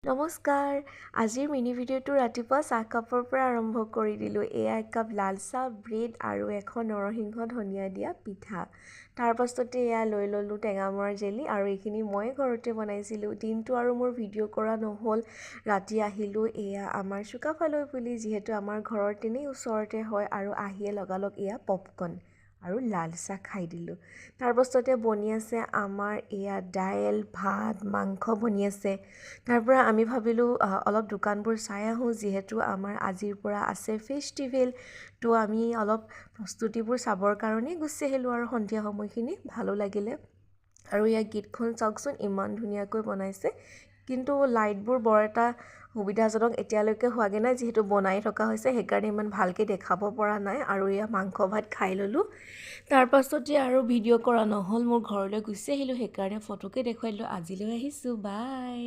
নমস্কাৰ। আজিৰ মিনি ভিডিঅ'টো ৰাতিপুৱা চাহকাপৰ পৰা আৰম্ভ কৰি দিলোঁ। এয়া একাপ লাল চাহ, ব্ৰেড আৰু এখন নৰসিংহ ধনিয়া দিয়া পিঠা। তাৰ পাছতে এয়া লৈ ল'লোঁ টেঙামৰাৰ জেলি আৰু এইখিনি মই ঘৰতে বনাইছিলোঁ। দিনটো আৰু মোৰ ভিডিঅ' কৰা নহ'ল। ৰাতি আহিলোঁ এয়া আমাৰ চুকাফালৈ বুলি, যিহেতু আমাৰ ঘৰৰ তেনেই ওচৰতে হয়, আৰু আহিয়ে লগালগ এয়া পপকৰ্ণ আৰু লাল চাহ খাই দিলোঁ। তাৰ পাছতে বনি আছে আমাৰ এয়া দাইল, ভাত, মাংস বনি আছে। তাৰ পৰা আমি ভাবিলোঁ অলপ দোকানবোৰ চাই আহোঁ, যিহেতু আমাৰ আজিৰ পৰা আছে ফেষ্টিভেল। তো আমি অলপ প্ৰস্তুতিবোৰ চাবৰ কাৰণেই গুচি আহিলোঁ আৰু সন্ধিয়া সময়খিনি ভালো লাগিলে। আৰু ইয়াৰ গীতখন চাওকচোন, ইমান ধুনীয়াকৈ বনাইছে। কিন্তু লাইটবোৰ বৰ এটা সুবিধাজনক এতিয়ালৈকে হোৱাগৈ নাই, যিহেতু বনাই থকা হৈছে, সেইকাৰণে ইমান ভালকৈ দেখাব পৰা নাই। আৰু এয়া মাংস ভাত খাই ল'লোঁ। তাৰ পাছতে আৰু ভিডিঅ' কৰা নহ'ল, মোৰ ঘৰলৈ গুচি আহিলোঁ, সেইকাৰণে ফটোকে দেখুৱাই দিলোঁ। আজিলৈ আহিছোঁ, বাই।